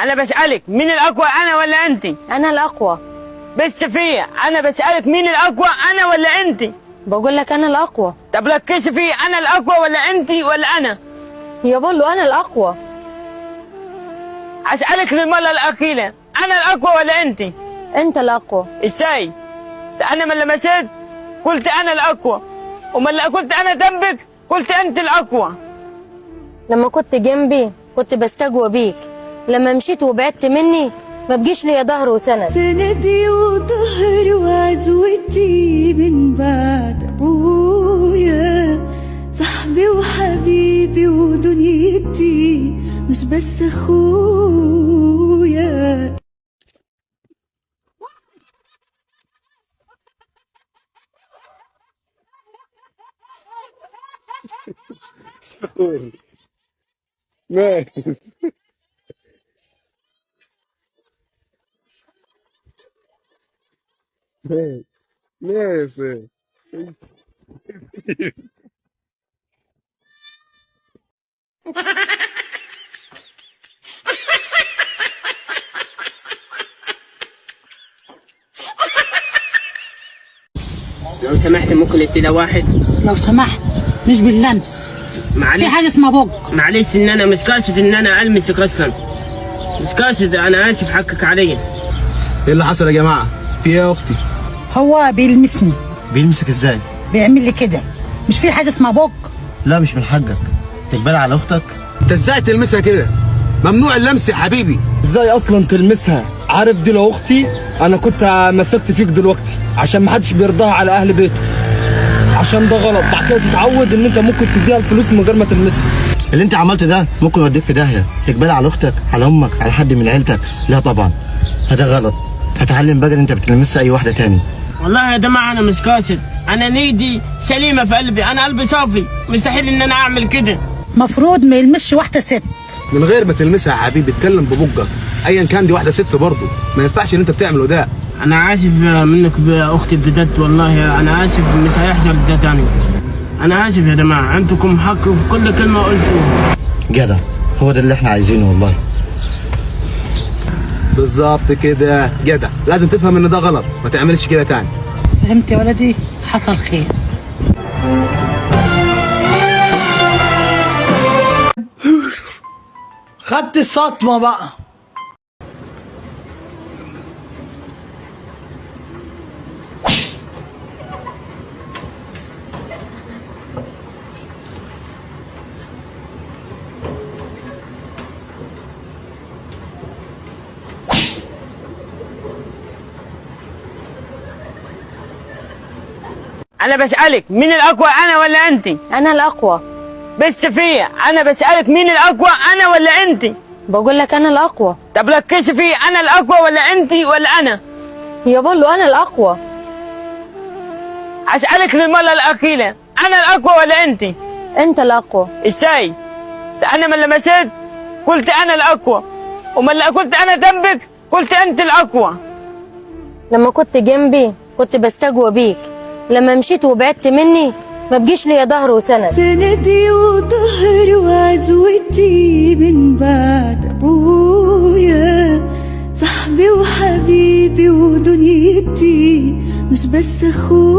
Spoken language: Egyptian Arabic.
انا بسألك مين الاقوى، انا ولا انت؟ انا الاقوى. بس فيا، انا بسألك مين الاقوى، انا ولا انت؟ بقول لك انا الاقوى. طب ركزي فيا، انا الاقوى ولا انت ولا انا؟ يا بولو انا الاقوى. اسألك للمرة الاخيرة، انا الاقوى ولا انت؟ انت الاقوى. ازاي؟ ده انا من لمست قلت انا الاقوى، ومن قلت انا جنبك قلت انت الاقوى. لما كنت جنبي كنت بستقوى بيك، لما مشيت وبعدت مني ما بقيش ليا ظهر وسند. سندي وظهري وعزوتي من بعد ابويا، صاحبي وحبيبي ودنيتي مش بس اخويا. Man, man, man. لو سمحت ممكن ادينا واحد؟ لو سمحت مش باللمس. معلش في حاجة اسمها بوج. معلش ان انا مش قاصد ان انا المسك اصلا، مش قاصد، انا اسف، حقك عليا. ايه اللي حصل يا جماعة؟ في ايه يا اختي؟ هو بيلمسني. بيلمسك ازاي؟ بيعمل لي كده. مش في حاجة اسمها بوج. لا مش من حقك تقبل على اختك. انت ازاي تلمسها كده؟ ممنوع اللمس يا حبيبي. ازاي اصلا تلمسها؟ عارف دي لو اختي انا كنت مسكت فيك دلوقتي، عشان محدش بيرضاها على اهل بيته، عشان ده غلط. بعد كده تتعود ان انت ممكن تديها الفلوس من غير ما تلمسها. اللي انت عملته ده ممكن يوديك في داهية. تقبل على اختك، على امك، على حد من عيلتك؟ لا طبعا، فده غلط. هتعلم بدل انت بتلمسها اي واحدة تاني. والله يا جماعة انا مش قاصد، انا نيتي سليمة في قلبي، انا قلبي صافي، مستحيل ان انا اعمل كده. مفروض ما يلمسش واحدة ست. من غير ما تلمسها يا حبيبي، اتكلم ببجك، ايا كان دي واحدة ست برضه، ما ينفعش اللي انت بتعمله ده. انا اسف منك باختي بجد، والله انا اسف، مش هيحصل ده تاني. انا اسف يا جماعة، عندكم حق في كل كلمة قلتوها. جدع، هو ده اللي احنا عايزينه والله. بالظبط كده جدع، لازم تفهم ان ده غلط، ما تعملش كده تاني. فهمت يا ولدي؟ حصل خير. خدت الصدمة بقى. انا بسألك مين الاقوى، انا ولا انت؟ انا الاقوى. بس فيا، انا بسألك مين الاقوى، انا ولا انت؟ بقول لك انا الاقوى. طب ركزي فيا، انا الاقوى ولا انت ولا انا؟ يا بولو انا الاقوى. اسألك للمرة الاخيرة، انا الاقوى ولا انت؟ انت الاقوى. ازاي؟ ده انا من لمست قلت انا الاقوى، ومن قلت انا جنبك قلت انت الاقوى. لما كنت جنبي كنت بستقوى بيك، لما مشيت وبعدت مني ما بقيش ليا ظهر وسند. سندي وظهري وعزوتي من بعد ابويا، صاحبي وحبيبي ودنيتي مش بس اخويا.